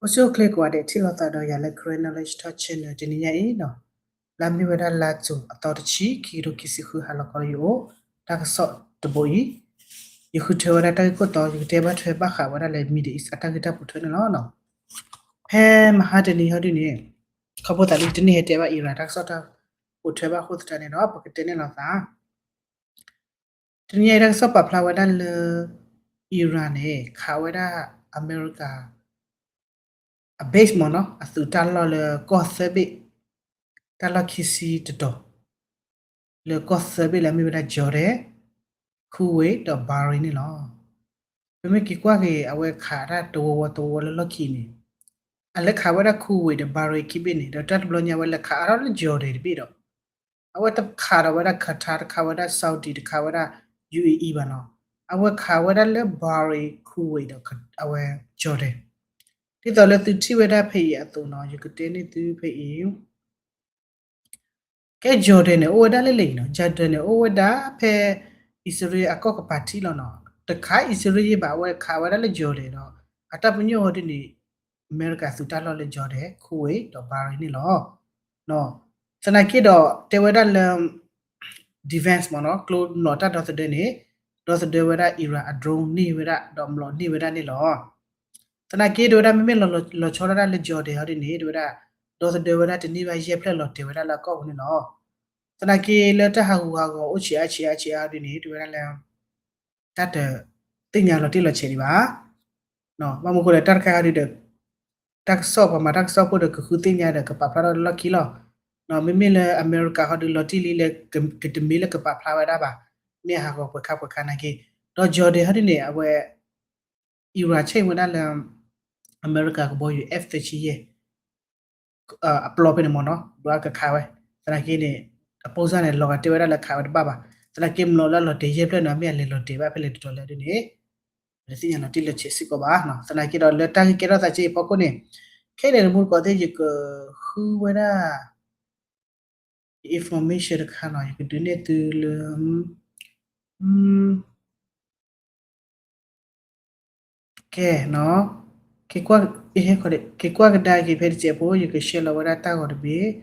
အိၣ်ဆူၣ်အိၣ်ချ့ကိးဂၤဒဲး ထံၣ်လိာ်သးဒီးယၤလၢ Karen Knowledge Talk Channel တနံၤညါအံၤနီၤ, လၢအမ့ၢ်ဝဲဒၣ်လါကၠိၤအသီတဆံ ခံကထိခံဆံဃု ဟါလီၤခီလၢယအိၣ် တၢ်ကစီၣ်တဘိအံၤ, ယဃုထၢဝဲဒၣ်တၢ်ဂ့ၢ်ခိၣ်တီ ယကတဲဘၣ်ထွဲဘၣ်ဃးဝဲဒၣ်လၢ Middle East အတၢ်ဂ့ၢ်တၢ်ပိာ်ထွဲန့ၣ်လီၤ. ဖဲမဟါတနံၤဟီဒ်န့ၣ် ခီဖျိသးဒ်တနံၤဟဲတဲဘၣ် Iran တၢ်ကစီၣ်တၢ်ပိာ်ထွဲဘၣ်အဃိသတးန့ၣ်ဒီး ပကတဲန့ၢ်လိာ်သး တနံၤအံၤတၢ်ကစီၣ်ပာ်ဖျါဝဲဒၣ်လၢ Iran န့ၣ် ခးဝဲဒၣ်အမဲရကၤ အ base မ့ၢ်နီၤ အသုးတၢ်လီၢ်လၢကီၢ်သၢဘ့ၣ်, တၢ်လီၢ်ခံဆံတတီၤ လၢကီၢ်သၢဘ့ၣ်လၢအမ့ၢ်ဝဲဒၣ် Jordan, Kuwait ဒီး Bahrain န့ၣ်လီၤ. ပမ့ၢ်က့ၤကွၢ်က့ၤ အဝဲခးတၢ်တဝီဝီတဝီဝီလၢလီၢ်ခံန့ၣ် အလဲၤခးဝဲဒၣ် Kuwait ဒီး Bahrain ခံဘ့ၣ်န့ၣ် ဒီးတၢ်တဘျီညါဝဲလဲၤခးအါထီၣ်လၢ Jordan တဘ့ၣ်ဒီး အဝဲတခးဒီးဝဲဒၣ် Qatar, တခးဝဲဒၣ် Saudi, တခးဝဲဒၣ် UAE ဘၣ်နီၤ. အဝဲခးဝဲဒၣ်လၢ Bahrain, Kuwait ဒီးအဝဲ Jordan. ဒ်သိးလၢသုထံၣ်ဝဲဒၣ်ဖဲအံၤအသိးနီၤ ယကတဲန့ၢ်သုဖဲအံၤ ကဲ Jordan န့ၣ် အိၣ်ဝဲဒၣ်လၢလဲၣ်အံၤနီၤ, Jordan န့ၣ် အိၣ်ဝဲဒၣ်ဖဲ အံၣ်စရ့လးအကီၢ်ကပၤထံလီၤနီၤ. တခးအံၣ်စရ့လးယဲၢ်ဘၣ် အဝဲခးဝဲဒၣ်လၢ Jordan ဒီး အတၢ်ပညိၣ်ဟီဒ်န့ၣ် အမဲရကၤသုးတၢ်လီၢ်လၢ Jordan, Kuwait ဒီး Bahrain န့ၣ်လီၤ. သနာ်က့ဒီး တဲဝဲဒၣ်လၢ defense မ့ၢ်နီၤ ကျိမျိာ်တၢ်ဒီသဒၢန့ၣ် ဒီသဒၢဝဲဒၣ် Iran အ drone န့ၢ်ဝဲဒၣ် ဒီးမျိာ်န့ၢ်ဝဲဒၣ်န့ၣ်လီၤ. သနာ်က့ တဲဝဲဒၣ်မ့မ့ၢ်လီၤဆီဒၣ်တၢ်လၢ Jordan ဟီဒ်န့ၣ် တဲဝဲဒၣ် ဒီသဒၢဝဲဒၣ်တန့ၢ်ဘၣ်ယဲၢ်ဖျၢၣ်လီၤတဲာ်ဝဲဒၣ်လၢအကီၢ်ပူၤန့ၣ်လီၤ. သနာ်က့လၢတၢ်ဟးဂူာ်ဟးဂီၤအိၣ်ဆံးအါဆံးအါဆံးအါဒ်န့ၣ် တဲဝဲဒၣ်လၢ တၢ်တသ့ၣ်ညါလီၤတံၢ်လီၤဆဲးဒံးဘၣ်. ဘၣ်မနုၤအဃိလဲၣ် တၢ်တခါအံၤဒီး တၢ်ကစီၣ်ပှၤမၤတၢ်ကစီၣ်ဖိဒီးကဃုသ့ၣ်ညါဒီးကပာ်ဖျါထီၣ်လၢလီၢ်ခံလီၤ. မ့မ့ၢ်လၢအမဲရကၤဟီဒုးလီၤတံၢ်လံလၢ ကတမ့ၢ်လၢကပာ်ဖျါဝဲဒၣ်ဘၣ်, မ့ၢ်အဟးဂီၤပှဲၤခါပှဲၤခါနာ်က့. ဒီး Jordan ဟီဒ်န့ၣ် အဝဲ Iran ဆဲၣ်ဝဲဒၣ်လၢအမဲရကၤကဘီယူၤ F thirty-eight အပျီဖဲန့ၣ်မ့ၢ်နီၤ ဘၣ်ကခးဝဲ, သနာ်က့န့ၣ် အပိစၢ်န့ၣ် လီၤဂာ်တဲဝဲဒၣ်လၢခးဝဲတဘၣ်ဘၣ်, သနာ်က့မျိာ်လၢအလီၤတဲာ်ယဲၢ်ဖျၢၣ်န့ၣ် မ့ၢ်အလဲၤလီၤတဲာ်ဘၣ်ဖဲလဲၣ်တတီၤလဲၣ်ဒ်န့ၣ် တသ့ၣ်ညါလီၤတံၢ်လီၤဆဲးစ့ၢ်ကီးဘၣ်. သနာ်က့ဒီးလၢတၢ်ဂ့ၢ်ကဲထီၣ်သးက့အံၤအဖီခိၣ်န့ၣ် ခဲအံၤန့ၣ် တမူတကိးသ့ၣ် ယကဃုဝဲဒၣ် information တခါနီၤ ယကဒုးနဲၣ်သုလၢ ကဲနီၤ က့ၤကွၢ်ကဒါက့ၤဖဲတစဲးဖိ ယက share လီၤဝဲဒၣ်တၢ်ဂီၤတဘ့ၣ်,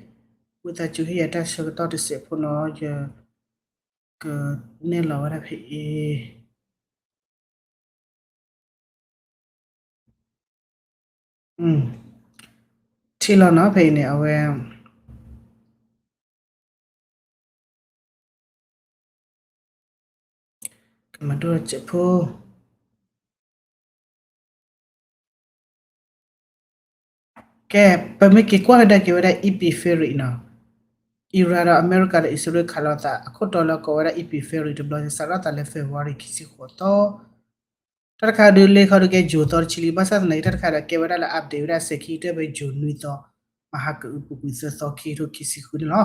ဝံသးစူၤဟ့ၣ်ယၤတၢ်ဆၢကတီၢ်တစဲးဖိနီၤ ယကနဲၣ်လီၤဝဲဒၣ်ဖဲအံၤ ထံၣ်လီၤနီၤ ဖဲအံၤန့ၣ် အဝဲ ကမၤဒိၣ်စဲးဖိ ကဲ ပမ့ၢ်က့ၤကွၢ်ကဒါက့ၤဝဲဒၣ် Epic Fury နီၤ Iran ဒီးအမဲရကၤဒီးအံၣ်စရ့လးခးလိာ်သး အခိၣ်တီလၢကိးဝဲဒၣ် Epic Fury တဘျီ စးထီၣ်သးလၢ February ခံဆံဃိးသီ တၢ်တခါဒုးလ့ခီဒုးကဲ June သီတဆံလံ ဘၣ်ဆၣ်သနာ်က့ တၢ်တခါဒီးကဲဝဲဒၣ်လၢ update ဝဲဒၣ်စဲးခံကတၢၢ်ဖဲ June နွံသီ မဟါကအုးပူၤကွံာ်သၢသီ ခံကထိခံဆံဃုန့ၣ်လီၤ.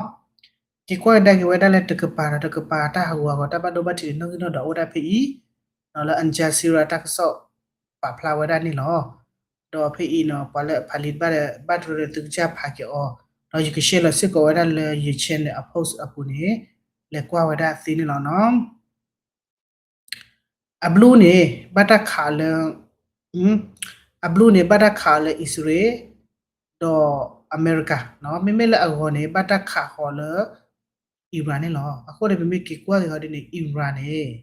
က့ၤကွၢ်ကဒါက့ၤဝဲဒၣ်လၢတကပၤဒီးတကပၤ တၢ်ဟးဂူာ်ဟးဂီၤ တၢ်ဘၣ်ဒိဘၣ်ထံးန့ၣ် နီၣ်ဂံၢ်နီၣ်ဒွးအိၣ်ဒၣ်ဖဲအံၤ လၢ Al Jazeera တၢ်ကစီၣ်ပာ်ဖျါဝဲဒၣ်န့ၣ်လီၤ. ဒီးဖဲအံၤနီၤ ပှၤလၢအဖးလံာ်တဘၣ်ဒီး ဘၣ်တရၢဒီးသုကစၢ်ဖးက့ၤအီၤ ဒီးယက share လီၤစ့ၢ်ကီးဝဲဒၣ်လၢယ channel အ post အပူၤန့ၣ် လဲၤကွၢ်ဝဲဒၣ်သ့န့ၣ်လီၤနီၤ. အဘျုးန့ၣ် ဘၣ်တၢ်ခးလၢ အဘျုးန့ၣ် ဘၣ်တၢ်ခးအီၤလၢအံၣ်စရ့လး ဒီးအမဲရကၤနီၤ မ့မ့ၢ်လၢအဂီၤန့ၣ် ဘၣ်တၢ်ခးဃီၤလၢ Iran န့ၣ်လီၤ. အဃိန့ၣ် ပမ့ၢ်က့ၤကွၢ်က့ၤဟီဒ်န့ၣ် Iran န့ၣ်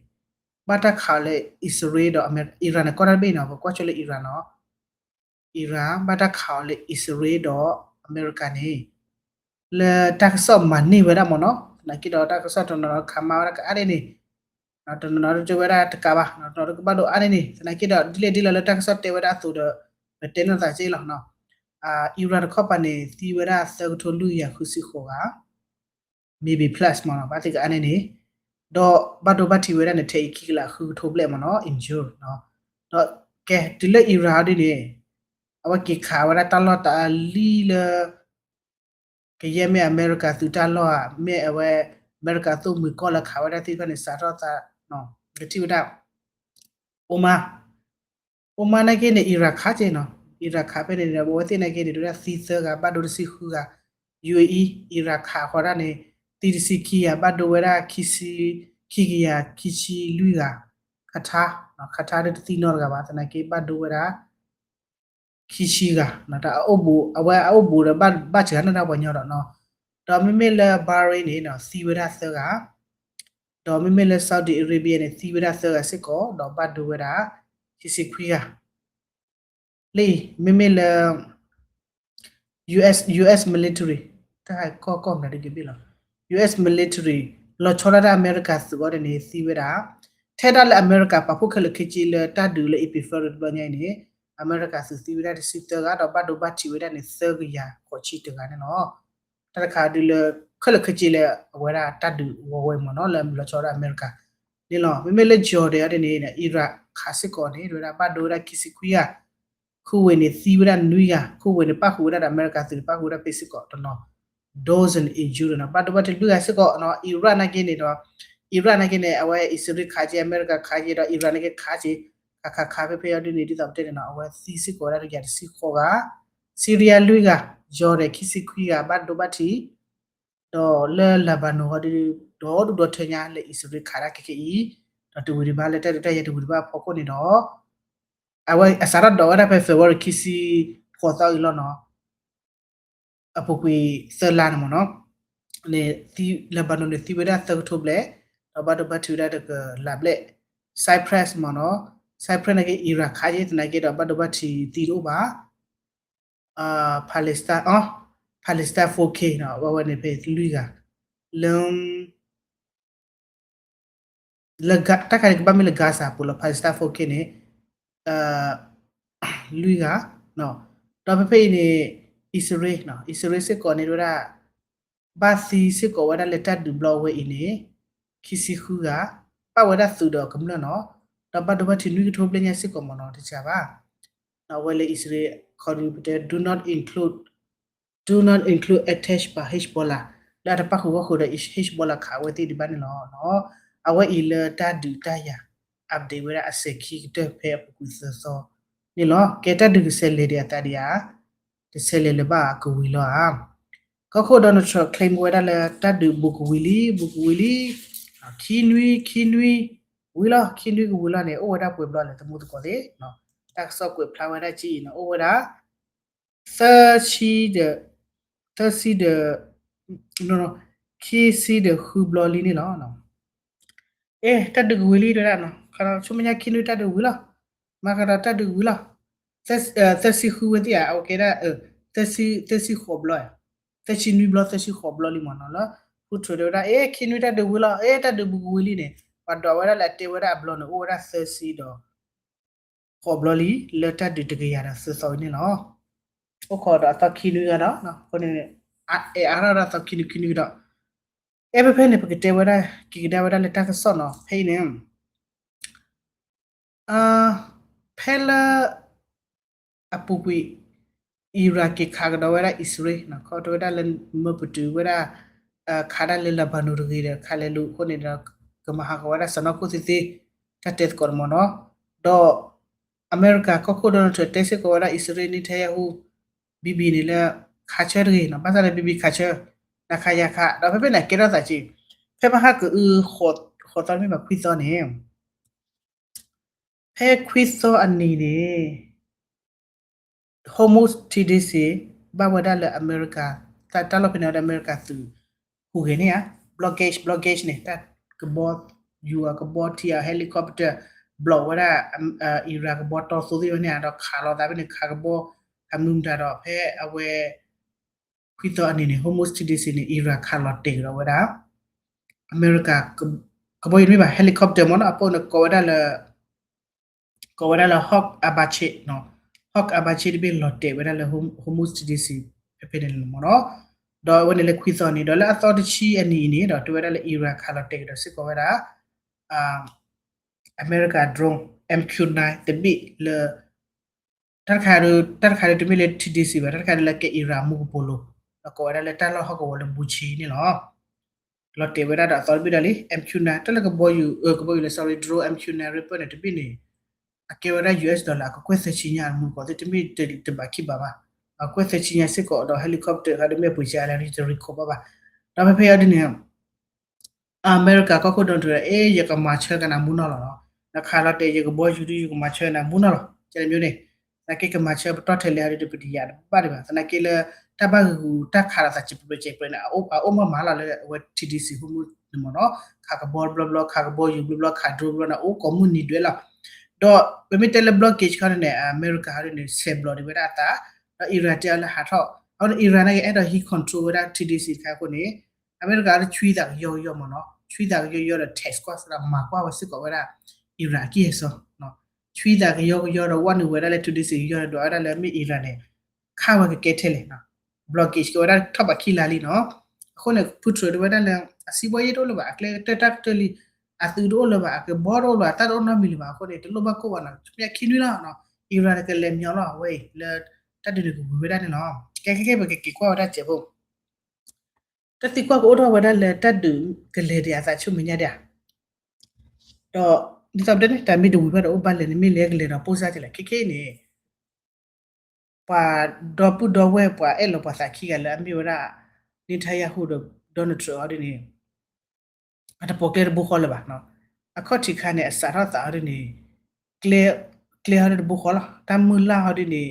ဘၣ်တၢ်ခးအီၤလၢအံၣ်စရ့လးဒီးအမဲရကၤ Iran န့ၣ် ကီၢ်တၢ်တဘ့ၣ်နီၤ ပကွၢ်ဆိလၢ Iran နီၤ Iran ဘၣ်တၢ်ခးအီၤလၢအံၣ်စရ့လးဒီးအမဲရကၤန့ၣ် လၢတၢ်ကစီၣ်မၤန့ၢ်ဝဲဒၣ်မ့ၢ်နီၤ သနာ်က့ဒီးတၢ်ကစီၣ်တနီၤနီၤခးမၤဝဲဒၣ်ကအါန့ၣ်န့ၣ် တနီၤနီၤတကဲဝဲဒၣ်တကးဘၣ် တနီၤနီၤတကဘၣ်ဒိးအါန့ၣ်န့ၣ် သနာ်က့ဒီးဒ်လဲၣ်ဒ်လဲၣ်လၢတၢ်ကစီၣ်တဲဝဲဒၣ်အသိးဒီး ပတဲန့ၢ်သးက့လီၤနီၤ Iran တခီပၤန့ၣ် သံဝဲဒၣ်သၢကထိလွံၢ်ကယၤဃုဆံဃိးဂၤ maybe plus မ့ၢ်နီၤ ဘၣ်သ့ၣ်ကအါန့ၣ်န့ၣ် ဒီးဘၣ်ဒိဘၣ်ထံးဝဲဒၣ်န့ၣ် ထဲအံၤခံကလးဃုကထိဘျဲၣ်မ့ၢ်နီၤ injure ဒီးကဲတုၤလၢ Iran ဒ်န့ၣ် အဝဲက့ၤခးဝဲဒၣ်တၢ်လီၢ်တၢ်အလံလၢ ကယဲၢ်မ့ၢ်အမဲရကၤသုးတၢ်လီၢ်ဧါ မ့ၢ်အဝဲ အမဲရကၤသိၣ်မှံၤကီၢ်လၢခးဝဲဒၣ်သ့ၣ်တဖၣ်န့ၣ် စးထီၣ်သး ကထံၣ်ဝဲဒၣ် Oman Oman နာ်က့န့ၣ် Iran ခးက့နီၤ Iran ခးဖဲန့ၣ် အဝဲသ့ၣ်နာ်က့န့ၣ် ဒုးဒၣ်သံသၢဂၤ ဘၣ်ဒိတဆံဃုဂၤ UAE Iran ခးဃီဒၣ်န့ၣ် သံတဆံခံဂၤ ဘၣ်ဒိဝဲဒၣ်ခံဆံ ခံကယၤခံဆံလွံၢ်ဂၤ Qatar Qatar ဒုးတသံနီတဂၤဘၣ် သနာ်က့ဘၣ်ဒိဝဲဒၣ် ခံဆံဂၤ, အဝဲအအိၣ်ဘူးဒီးဘၣ်စှၤန့ၢ်တၢ်ပှၤညီဒီးနီၤ, ဒီးမ့မ့ၢ်လၢ Bahrain န့ၣ် သံဝဲဒၣ်သၢဂၤ, ဒီးမ့မ့ၢ်လၢ Saudi Arabia န့ၣ် သံဝဲဒၣ်သၢဂၤစ့ၢ်ကီး ဒီးဘၣ်ဒိဝဲဒၣ် ခံဆံခွံဂၤ လၢအံၤ မ့မ့ၢ်လၢ US, US military တၢ်ကီၢ်ကီၢ်မနုၤတဂ့ၤဘ့ၣ်လီၤ, US military လီၤဆီဒၣ်တၢ်အမဲရကၤသုးအီၤဒ်န့ၣ် သံဝဲဒၣ် ထဲဒၣ်လၢအမဲရကၤပာ်ဖှိၣ်ခဲလၢာ်ခဲဆ့လၢတၢ်ဒုးလၢ April တဘျီညါအံၤန့ၣ် အမဲရကၤသုးသံဝဲဒၣ်တဆံသၢဂၤ ဒီးဘၣ်ဒိဘၣ်ထံးဝဲဒၣ်န့ၣ် သၢကယၤဃိးဆံတဂၤန့ၣ်လီၤ. တၢ်တခါဒုးလၢ ခဲလၢာ်ခဲဆ့လၢအဝဲဒၣ်တၢ်ဒုးဝဲဝဲမ့ၢ်နီၤ လၢလီၤဆီဒၣ်အမဲရကၤန့ၣ်လီၤ. မ့မ့ၢ်လၢ Jordan အီၤဒ်န့ၣ် Iraq ခးစ့ၢ်ကီးန့ၣ် ဝဲဒၣ်ဘၣ်ဒိဝဲဒၣ်ခံဆံခွံဂၤ Kuwait န့ၣ် သံဝဲဒၣ်နွံဂၤ, Kuwait န့ၣ် ပၣ်ဃုာ်ဝဲဒၣ်ဒီးအမဲရကၤသုးန့ၣ် ပၣ်ဃုာ်ဝဲဒၣ်ဖဲစ့ၢ်ကီးတနီၤ dozen injured နီၤ ဘၣ်ဒိဘၣ်ထံးလွံၢ်ဂၤစ့ၢ်ကီးနီၤ. Iraq နာ်က့န့ၣ်ဒီး Iraq နာ်က့န့ၣ် အဝဲအံၣ်စရ့လးခးက့ အမဲရကၤခးက့ဒီး Iraq နာ်က့ခးက့ ခးခးခးဖဲဖဲအီၤဒ်န့ၣ် ဒ်သိးပတဲန့ၣ်နီၤ အဝဲသံစ့ၢ်ကီးဝဲဒၣ်တကယၤတဆံဃိးဂၤ, Syria လွံၢ်ဂၤ, Jordan ခံဆံခွံဂၤ ဘၣ်ဒိဘၣ်ထံး ဒီးလၢ Lebanon အီၤဒ် ဒီဒူၣ်ဒီထၢညါလၢအံၣ်စရ့လးခးတၢ်ခဲခဲအံၤ ဒီးတဝံၤဒံးဘၣ်လၢတၢ်ဒုးတၢ်ယၤတဝံၤဒံးဘၣ်အဖီခိၣ်န့ၣ်ဒီး အဝဲအစးထီၣ်ဒိးဝဲဒၣ်ဖဲ February ခံဆံဃိးသီအံၤလီၤနီၤ အပူၤကွံာ်သၢလါန့ၣ်မ့ၢ်နီၤ န့ၣ် Lebanon န့ၣ်သံဝဲဒၣ်သၢကထိဘျဲၣ် ဒီးဘၣ်ဒိဘၣ်ထံးဝဲဒၣ်တကလးဘျဲၣ်, Cyprus မ့ၢ်နီၤ Cyprus နာ်က့ Iraq ခးက့သနာ်က့ဒီး ဘၣ်ဒိဘၣ်ထံးသံတအိၣ်ဘၣ် Palestine အီၤ Palestine four K နီၤ အဝဲန့ၣ်ဖဲလွံၢ်ဂၤ လၢ လၢ တၢ်ခါန့ၣ်ကဘၣ်မ့ၢ်လၢ Gaza ပူၤလီၤ Palestine four K န့ၣ် လွံၢ်ဂၤ ဒီးဖဲဖဲအံၤန့ၣ် အံၣ်စရ့လး အံၣ်စရ့လးစ့ၢ်ကီးန့ၣ်ဝဲဒၣ် ဘၣ်သံစ့ၢ်ကီးဝဲဒၣ်လၢတၢ်ဒုးဘျီဝဲအံၤန့ၣ် ခံဆံဃုဂၤ ပၣ်ဝဲဒၣ်သုးဒီးကမျၢၢ်နီၤ ဒီးဘၣ်ဒိဘၣ်ထံးနွံကထိဘျဲၣ်ညါစ့ၢ်ကီးမ့ၢ်နီၤ တစှၤဘၣ် အဝဲလၢအံၣ်စရ့လး ခီဒုးပတဲ do not include do not include attack by Hezbollah လၢအတပၣ်ဃုာ်ဂီၢ်ဃုာ်ဒီး Hezbollah ခးအဝဲသ့ၣ်ဒံးဘၣ်န့ၣ်လီၤ. အဝဲအံၤလၢတၢ်ဒုးတၢ်ယၤ update ဝဲဒၣ်အစဲၤခံကတၢၢ်ဖဲအပူၤကွံာ်သၢသီန့ၣ်လီၤ. ကဲတၢ်ဒုးကဆဲးလဲၤဒံးအသးဒံးဧါ, တဆဲးလဲၤလၢၤဘၣ်ကဝံၤလီၤဧါ. ကီၢ်ခိၣ် Donald Trump claim ဝဲဒၣ်လၢတၢ်ဒုးဘူးကဝံၤလံ ဘူးကဝံၤလံ ခံနွံ ခံနွံ ဝံၤလီၤ ခံနွံကဝံၤလီၤန့ၣ် အိၣ်ဝဲဒၣ်ပှဲၤဘျီလဲၣ် သမူသကိးသ့ၣ် တၢ်ကစီၣ်ကွဲးဖျါဝဲဒၣ်ကံအံၤန့ၣ် အိၣ်ဝဲဒၣ် သၢဆံဒီး သၢဆံဒီး ခံဆံဒီးဃုဘျီလံန့ၣ်လီၤ. အဲ တၢ်ဒုးကဝံၤလံတဲဝဲဒၣ်နီၤ ခါဆူမဲာ်ညါခံနွံတၢ်ဒုးဝံၤလီၤ မၤကဒီးတၢ်ဒုးကဝံၤလီၤ သၢဆံဃုဝဲသ့ၣ်ဧါ အဝဲကဲဒၣ် သၢဆံဃိးဘျီ သၢဆံနွံဘျီ သၢဆံဃိးဘျီလံမ့ၢ်နီၤလၢ Putin တဲဝဲဒၣ် အဲ ခံနွံတၢ်ဒုးဝံၤလီၤ အဲ တၢ်ဒုးဘူးကဝံၤလံန့ၣ် ပှၤဒွးဝဲဒၣ်လၢအတဲဝဲဒၣ်အဘျီန့ၣ် အိၣ်ဝဲဒၣ်သၢဆံဒီး ဃိးဘျီလံ လၢတၢ်ဒုးတကယၤဒီးသၢသီအံၤန့ၣ်လီၤ. အိၣ်ခိးဒီးအသီခံနွံဂၤဒီး အဃိန့ၣ် အဲအါထီၣ်ဒၣ်သီခံနွံခံနွံကဒီး အဲဖဲဖဲန့ၣ် ပကတဲဝဲဒၣ် က့ၤကဒါဝဲဒၣ်လၢတၢ်ကစီၣ်နီၤ ဖဲအံၤန့ၣ် ဖဲလၢ အပူၤကွံာ် Iran က့ၤခးကဒီးဝဲဒၣ်အံၣ်စရ့လး ခီတဲဝဲဒၣ်လၢမၢပတုာ်ဝဲဒၣ် ခးဒၣ်လၢ Lebanon တဂ့ၤဒီး ခးလဲၤလူၤအဃိန့ၣ်ဒီး ကမၤဟးဂီၤဝဲဒၣ်စီၤနီၢ်ခိၣ်သ့ၣ်သ့ၣ် တၢ်တဲသကိးတမံၤနီၤ ဒီး အမဲရကၤကီၢ်ခိၣ် Donald Trump တဲစ့ၢ်ကီးဝဲဒၣ်အံၣ်စရ့လး Netanyahu Bibi န့ၣ်လၢ ခးဆၢတဂ့ၤနီၤ ဘၣ်ဆၣ်ဒီး Bibi ခးဆၢ နခးယၤခး ဒီးဖဲဖဲန့ၣ် ကဲထီၣ်သးက့ ဖဲမဟါကအု ဃိးသီတမ့ၢ်ဘၣ်ခွံသီန့ၣ် ဖဲခွံသီအနံၤန့ၣ် Hormuz ထံဒ့စ့ၢ် ဘၣ်ဝဲဒၣ်လၢအမဲရကၤ တၢ်လီၢ်ဖဲန့ၣ်ဝဲဒၣ် အမဲရကၤသုး ဟူးဂဲၤန့ၣ်ဧါ blockade blockade န့ၣ် တၢ်ကဘီယူၤအကဘီထံအ helicopter block ဝဲဒၣ် Iran ကဘီတီသိသ့ၣ်ဝဲန့ၣ်ဧါ ဒီးခးလီၤသးဖဲန့ၣ် ခးကဘီ အမုၢ်မတၤဒီး ဖဲအဝဲ ခွံသီအနံၤန့ၣ် Hormuz ထံဒ့စ့ၢ်န့ၣ် Iran ခးလီၤတဲာ်ကဒီးဝဲဒၣ် အမဲရကၤ ကဘီယူၤတမ့ၢ်ဘၣ် helicopter မ့ၢ်နီၤ အပိၢ်န့ၣ်ကိးဝဲဒၣ်လၢ ကိးဝဲဒၣ်လၢ Hawk Apache နီၤ Hawk Apache တဘ့ၣ်လီၤတဲာ်ဝဲဒၣ်လၢ Hormuz ထံဒ့စ့ၢ် ဖဲဖဲန့ၣ်လီၤမ့ၢ်နီၤ ဒီးအဝဲန့ၣ်လၢခွံသီန့ၣ် ဒီးလၢအသီတဆံအနံၤအံၤန့ၣ်ဒီး တဲဝဲဒၣ်လၢ Iran ခးလီၤတဲာ်ကဒီးစ့ၢ်ကီးဝဲဒၣ် အမဲရကၤ drone MQ nine တဘ့ၣ်လၢ တၢ်တခါ တၢ်တခါန့ၣ်တမ့ၢ်လၢထံဒ့စ့ၢ်ဘၣ် တၢ်တခါန့ၣ်လၢကဲ Iran မူကပိာ်လိၤ ဒီးကိးဝဲဒၣ်လၢတၢ်လီၢ်ဟီၣ်ကဝီၤလၢ Buchi န့ၣ်လီၤ. လီၤတဲာ်ဝဲဒၣ်ဒီးအသီတဘ့ၣ်ဒီးလံ MQ nine တၢ်လၢကဘီယူၤ ကဘီယူၤလၢ sorry drone MQ nine Reaper န့ၣ်တဘ့ၣ်န့ၣ် အကဲဝဲဒၣ် US dollar အကကွဲၢ်သၢဆံညါ မူကပိာ်သ့ၣ်တမ့ၢ်တဘးခံဘးဘၣ် အကကွဲၢ်သၢဆံညါစ့ၢ်ကီးဒီး helicopter တခါတမ့ၢ်အပှ့ၤစါလၢတရံးခိးဘၣ်ဘၣ် ဒီးဖဲဖဲအံၤဒ်န့ၣ် အမဲရကၤကီၢ်ခိၣ် Donald Trump အဲ ယကမၤဆၢကနၤမူနီၢ်လီၤနီၤ နခးလီၤတဲာ်ယကဘီယူၤဒု ယကမၤဆၢကနၤမူနီၢ်လီၤ ကဲန့ၣ်မ့ၢ်န့ၣ် သနာ်က့ကမၤဆၢပတီၢ်ထဲလဲၣ်ဟီဒ်န့ၣ် ပတယာ်တဘၣ်ဒံးဘၣ်. သနာ်က့လၢ တၢ်ဘၣ်ဂုာ်ဂုာ်တၢ်ခးလိာ်သးစဲးပြဲးစဲးပြဲးန့ၣ် အအိၣ်မးမးလီၤလၢအဝဲ T D C Hormuz န့ၣ်မ့ၢ်နီၤ, ခးကဘီတဘျီဘျီ ခးကဘီယူၤဘျီဘျီ ခး drone ဘျီန့ၣ် အိၣ်ကိးမုၢ်နံၤဒွဲၣ်လီၤ. ဒီးပမ့ၢ်တဲလၢ blockade ခီန့ၣ်န့ၣ် အမဲရကၤဟီဒ်န့ၣ် ဆဲးဘျီးဒံးဝဲဒၣ်အသး, ဒီး Iran တဲအီၤလၢဟးထီၣ်, အဃိန့ၣ် Iran န့ၣ်က့ အဲၣ်ဒိးဟံး control ဝဲဒၣ် T D C တခါအဃိန့ၣ် အမဲရကၤဒီးဆွံသးကယီကယီမ့ၢ်နီၤ, ဆွံသးကယီကယီဒီး test ကွၢ်စ့ၢ်ဒီး မၤကွၢ်ဝဲစ့ၢ်ကီးဝဲဒၣ် Iran အကံၢ်အစီ ဆွံသးကယီကယီဒီး ဝဲနုာ်ဝဲဒၣ်လၢ T D C ကယီဒီး ဒွးဝဲဒၣ်လၢမ့ၢ် Iran န့ၣ် ခးဝဲကကဲထဲလဲၣ်, blockade ကဲဝဲဒၣ်ထီၣ်ပှၤခံလါလံနီၤ. အဃိန့ၣ် Putin တဲဝဲဒၣ်လၢ အစံးဘီယ့ၣ်တအိၣ်လၢၤဘၣ်, အကျဲကတၢၢ်တၢ်ကတၢၢ်လံ, အသုးတအိၣ်လၢၤဘၣ်, အကဘီတအိၣ်လၢၤဘၣ်, အတၢ်တအိၣ်နီတမံၤလၢၤဘၣ်. အဃိန့ၣ် တလိၣ်ဘၣ်ကိၢ်ဘၣ်နီၤ, ဆူမဲာ်ခံနွံလီၤနီၤ, Iran န့ၣ်ကလဲၤမညီလီၤအဝဲအံၤ လၢတၢ်ဒုးန့ၣ်ကဝံၤဝဲဒၣ်န့ၣ်လီၤ. ကဲခဲခဲပကက့ၤကွၢ်ဝဲဒၣ်စဲးဖိ တၢ်သံကွၢ်ကအိၣ်ထီၣ်ဝဲဒၣ်လၢတၢ်ဒုးကလဲၤဒံးအသးဆူမဲာ်ညါဒံးဧါ, ဒီးဒ်သိးပတဲန့ၣ် တၢ်မ့ၢ်တဝံၤဘၣ်ဒီးအိၣ်ဘၣ်လဲၣ်န့ၣ် မ့ၢ်လဲၤကလဲၤဒီးပိၢ်စၢ်ကလဲၣ် ခဲခဲအံၤန့ၣ် ပှၤဒီပုၢ်ဒီဝဲၢ်ပှၤအဲၣ်လီၤပှၤသးခံဂၤလၢအမ့ၢ်ဝဲဒၣ် Netanyahu ဒီး Donald Trump အီၤဒ်န့ၣ် အတပိာ်ကျဲတဘိဃီလၢၤဘၣ်. အခီၣ်ထံးခါန့ၣ် အစးထီၣ်သးဟီဒ်န့ၣ် ကျဲ ကျဲဟီဒ်တဘိဃီလီၤ. တၢ်မုၢ်လၢ်ဟီဒ်န့ၣ်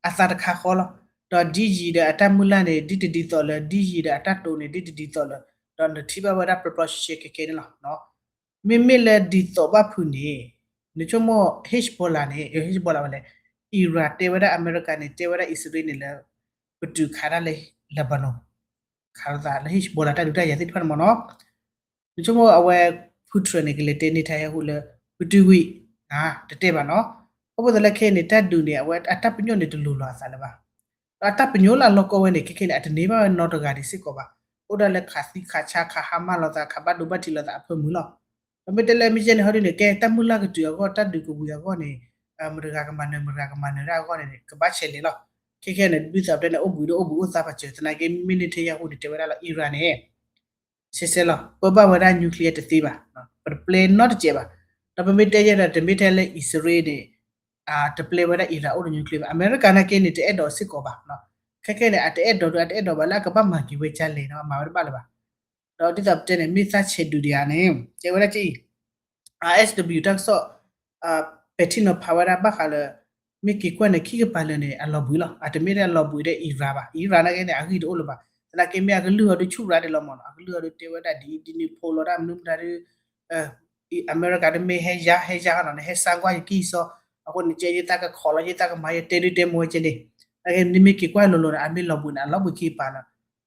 အသးတခါဃီလီၤ. ဒီးဒ်ယံၤဒီးအတၢ်မုၢ်လၢ်န့ၣ် ဒ်တဒ်သိးလၢ ဒ်ယံၤဒီးအတၢ်တိာ်န့ၣ် ဒ်တဒ်သိးလၢ ဒီးနထံၣ်ဘၣ်ဝဲဒၣ်ပျီပျီရှဲရှဲခဲခဲန့ၣ်လီၤ. မ့မ့ၢ်လၢဒ်သိးဘၣ်ဖုးန့ၣ် နဆိကမိၣ် Hezbollah န့ၣ် Hezbollah ဝဲလဲၣ် Iran တဲဝဲဒၣ်အမဲရကၤန့ၣ် တဲဝဲဒၣ်အံၣ်စရ့လးန့ၣ်လၢ ပတုာ်ခးတၢ်လၢ Lebanon ခးလိာ်သးလၢ Hezbollah တၢ်ဒုးတၢ်ယၤသ့ၣ်တဖၣ်န့ၣ်မ့ၢ်နီၤ. နဆိကမိၣ်အဝဲ Putin န့ၣ် ကလဲၤတဲ Netanyahu လၢ ပတုာ်ကွံာ် တတဲဘၣ်နီၤ. အဃိသတးလၢခဲအံၤန့ၣ် တၢ်ဒုးန့ၣ် အဝဲအတၢ်ပညိၣ်န့ၣ်တလိၤလီၤအသးလၢၤဘၣ်. ဒီးအတၢ်ပညိၣ်လၢအလီၢ်ကီဝဲန့ၣ် ခဲခဲန့ၣ် အတန့ၢ်ဘၣ်ဝဲနီတဂၤဒံးစ့ၢ်ကီးဘၣ်. အိၣ်ဒၣ်လၢခးသံခးဆါခးဟါမၢ်လိာ်သး ခးဘၣ်ဒိဘၣ်ထံးလိာ်သးအဖၢမုၢ်လီၤ. ပမ့ၢ်တဲလၢမ့ၢ်ယဲန့ၣ်ဟီဒ်န့ၣ် ကဲတၢ်မုၢ်လၢ်ကတုၤအဂီၢ် တၢ်ဒုးကဝံၤအဂီၢ်န့ၣ် မတဂၤကမၤနၢၤ မတဂၤကမၤနၢၤတၢ်အဂီၢ်န့ၣ် ကဘၣ်ဆဲးလဲၤလီၤ. ခဲခဲန့ၣ် ဒ်သိးပတဲန့ၣ် အိၣ်ဘှံးဒီးအိၣ်ဘှံးအိၣ်သါပာ်စၢၤ သနာ်က့မ့မ့ၢ် Netanyahu န့ၣ် တဲဝဲဒၣ်လၢ Iran န့ၣ် ဆဲးဆဲးလီၤ ပၢဘၣ်ဝဲဒၣ် nuclear တသ့ဘၣ်, ပတပျဲနီတစဲးဘၣ်. ဒီးပမ့ၢ်တဲယဲဒီး တမ့ၢ်ထဲလၢအံၣ်စရ့လးန့ၣ် တပျဲဝဲဒၣ် Iran အိၣ်ဒီး nuclear ဘၣ်. အမဲရကၤနာ်က့န့ၣ် တအဲၣ်ဒိးစ့ၢ်ကီးဘၣ်. ခဲခဲန့ၣ် အတအဲၣ်ဒိးဒီး အတအဲၣ်ဒိးဘၣ်လၢအကဘၣ်မၤက့ၤဝဲကလဲၣ်နီၤ မၤဝဲတဘၣ်လၢၤဘၣ်. ဒီးဒ်သိးပတဲန့ၣ် မ့ၢ်သးဆဲးဒုးဒံးဧါန့ၣ် တဲဝဲဒၣ်က့အံၤ R S W တၢ်ကစီၣ် ပဲာ်ထံနီၤဖးဝဲဒၣ်ဘၣ်ဃးလၢ မ့ၢ်က့ၤကွၢ်န့ၣ် ခံကပၤလၢာ်န့ၣ် အလီၤဘှံးလီၤ. အတမ့ၢ်ထဲအလီၤဘှံးဒီး Iran ဘၣ်. Iran နာ်က့န့ၣ် အဂံၢ်တအိၣ်လၢၤဘၣ်. သနာ်က့မ့ၢ်အကလုၢ်အီၤဒုးဆူၣ်ရၤဒံးလီၤမ့ၢ်နီၤ. အကလုၢ်အီၤဒုးတဲဝဲဒၣ်ဒ်အံၤဒ်နုၤ ဖိးလီၤတၢ်မနုၤမတၤဒုး အမဲရကၤဒုးမ့ၢ်ဟဲယါ ဟဲယါနီၤန့ၣ် ဟဲစါကွၢ်ယကံၢ်စီ အဃိန့ၣ် ကဲယသးကခိးလီၤ ယသးကမၤ ယတဲဒုးတဲမ့ၢ်ဝဲကဲန့ၣ် နာ်က့မ့ၢ်က့ၤကွၢ်လိၤလိၤန့ၣ် အမ့ၢ်လီၤဘှံးန့ၣ် အလီၤဘှံးခံကပၤလီၤ.